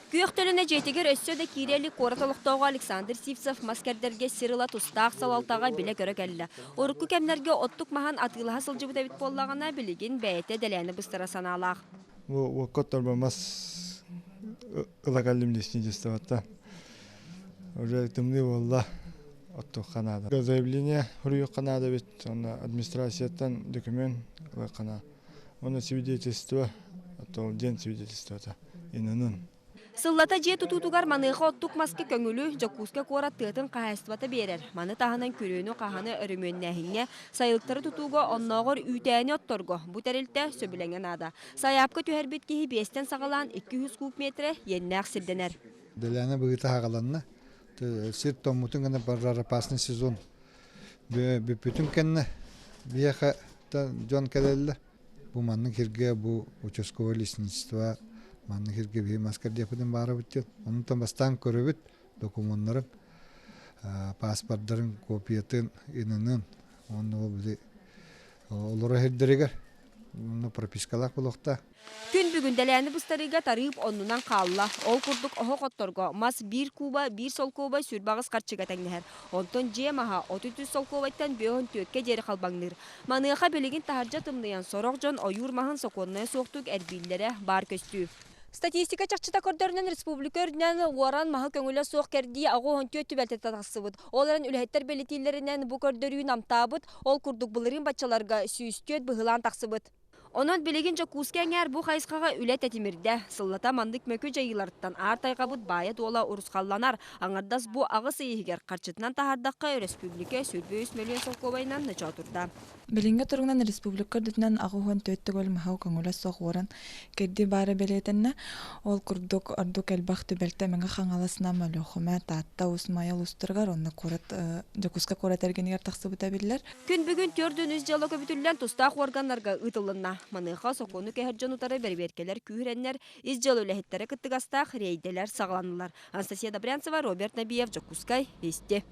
Күөх төлөнө дьиэтигэр өссө да киирэ илик куорат олохтооҕо Александр Сивцев мас кэрдэргэ сир ыла тустаах салалтаҕа билэ-көрө кэллэ. Урукку кэмнэргэ оттук маһын атыылаһа сылдьыбыт эбит буоллаҕына, билигин бэйэтэ дэлээни быстара санаалаах. Бу уокка отторбо мас ыла кэллим лесничествоттан. Уже тымныы буолла, оттуохха наада. Заявление суруйуохха наада эбит, онно администрацияттан документ ылыахха наада. Уонна свидетельство, то день свидетельствота инанын. Сыллата дьиэ тутуутугар маныаха оттук маска көҥүлү Дьокуускай куорат тыатын хаһаайыстыбата биэрэр. Маны таһынан күрүөнү-хаһаны өрөмүөннээһиҥҥэ, сайылыктары тутууга оннооҕор үүтээни отторго бу тэрилтэ сөбүлэҥэ наада. Сайаапка түһэрбит киһи биэстэн саҕалаан 200 куб метрэ иэннээх сирдэнэр. Дэлээнэ быһыыта хаҕаланна. Сир тоҥмутун гына пожароопасный сезон бүппүтүн кэннэ биһиэхэ дьон кэлэллэр. Бу маннык сиргэ бу участковое лесничество маннык сиргэ биһи мас кэрдиэхпитин баарабыт диэн. Онтон бастаан көрөбүт докумуоннарын, паспордарын копиятын, инынын уонна ол били олоро сирдэригэр пропискалаах буолуохтаах. Күн бүгүн дэлээни быстарыыга тарыып оннунан хаалла. Ол курдук оһох отторго мас биир куба биир солкуобай сүрбаҕыс харчыга тэҥнэһэр. Онтон дьиэ маһа 33 солкуобайтан 54-кэ диэри халбаҥныыр. Маныаха билигин таһырдьа тымныйан сорох дьон ойуур маһын сокуоннайа суохтук эрбииллэрэ баар көстүү. Статистика чахчыта көрдөрүнэн республика үрдүнэн уоран маһы көҥүлэ суох кэрдии 84 түбэлтэтэ тахсыбыт. Ол эрэн үлэһиттэр бэлиэтииллэринэн бу көрдөрүү намтаабыт, ол курдук былырыын баччаларга 104 быһылаан тахсыбыт. Онон билигин Дьокуускай эҥээр бу хайысхаҕа үлэ тэтимирдэ. Сыллата маннык мөкү дьайыыларыттан аар тайҕабыт баайа-дуола урусхалланар. Аҥардас бу аҕыс ый иһигэр харчытынан таһаардахха өрөспүүбүлүкэ 23 мөлүйүөн солкуобайынан ночоотурда. Билиҥҥи туругунан республика үрдүнэн 84 төгүл маһы көҥүлэ суох уоран кэрдии баара бэлиэтэннэ. Ол курдук ордук элбэх түбэлтэ Мэҥэ Хаҥалас, Нам, Өлүөхүмэ, Таатта, Уус Маайа улуустарыгар уонна куорат Дьокуускай куорат эргинигэр тахсыбыта биллэр. Күн бүгүн 4-3 дьыала көбүтүллэн тустаах уорганнарга ыытылынна. Маныаха сокуону кэһэр дьон утары бэрэбиэркэлэр күүһүрэннэр, ис дьыала үлэһиттэрэ кыттыгастаах рейдэлэр саҕаланнылар. Анастасия Добрянцева, Роберт Набиев, Дьокуускай, Вести.